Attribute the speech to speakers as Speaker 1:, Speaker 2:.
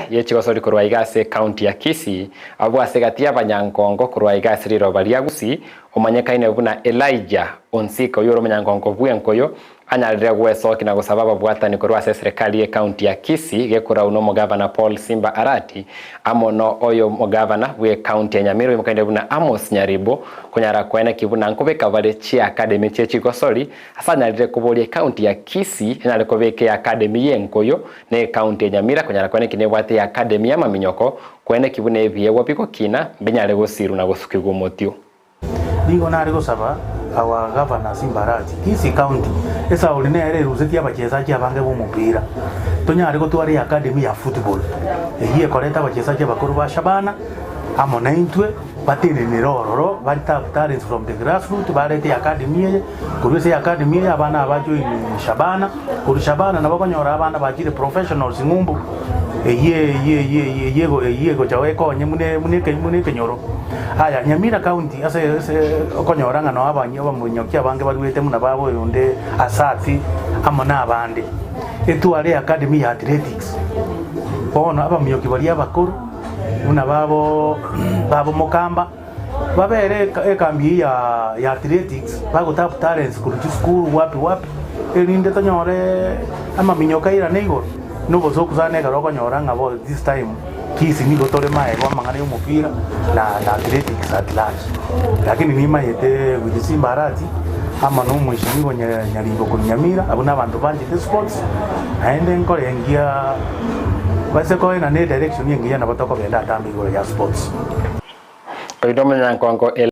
Speaker 1: Ye chigosori korwa iga ase ecounty ya Kisii, abwo ase egati y'abanyankongo korwa iga ase riroba ria Gusii, omanyekaine buna Elijah Onsika oyio ore omonyankongo bw'enkoyo, anyarire gwesokia na gosaba ababwatani korwa ase eserekari y'ecounty ya Kisii gekorau nomogavana Paul Simba Arati amo no oyo omogavana bw'ecounty ya Nyamira oyomanyekaine buna Amos Nyaribo konyara koeneki buna nkobeka bare chiacademy chie chigosori ase anyarire koboria ecounty ya Kisii enyare kobeka eacademy y'enkoyo Na ecounty ya Nyamira konyara kweneki nebwate eacademy y'amaminyoko, kweneki buna ebiegwa bigokina mbinyare gosirwa na gosukigwa omotio.
Speaker 2: Nigo nare gosaba our Governor Simba Arati, Kisii County esauri nere erusetie abachesachi abange b'omopira, tonyare gotwara eacademy ya football eyio ekoreta abachesachi abakoro ba Shabana amo naintwe batenenere ororo bare tap talents from the grassroot barete eacademy eye Korwa ase eacademy eye abana aba bajoin Shabana, korwa Shabana nabo okonyora abana bachire professionals ng'umbu, eyio eyio eyio eyio eyio ego eyio egocha ekonye buna buna eke buna ekenyoro. Aya Nyamira county ase ase okonyora ng'a noo abanyi abamonyoki abange baruete buna baba oyonde Asati amo na abande, etware eacademy ya athletics. Bono abamonyoki baria abakoro buna babo babo Mokamba. Babere ekambi eyio ya athletics bagotap talents korwa chisukuru wapi wapi erinde tonyore amaminyoka airane igoro na obosoku sana ekero okonyora ng'a bo this time Kisii nigo tore maega amang'ana ya omopira na na athletics at large. Lakini nimayete with Simba Arati amo na omweshimiwa Nyaringo korwa Nyamira abwo na abanto banchete sports naende nkorengia base koenana edirection engiya nabo tokogenda atambe igoro ya sports.
Speaker 1: Oino omonyankongo.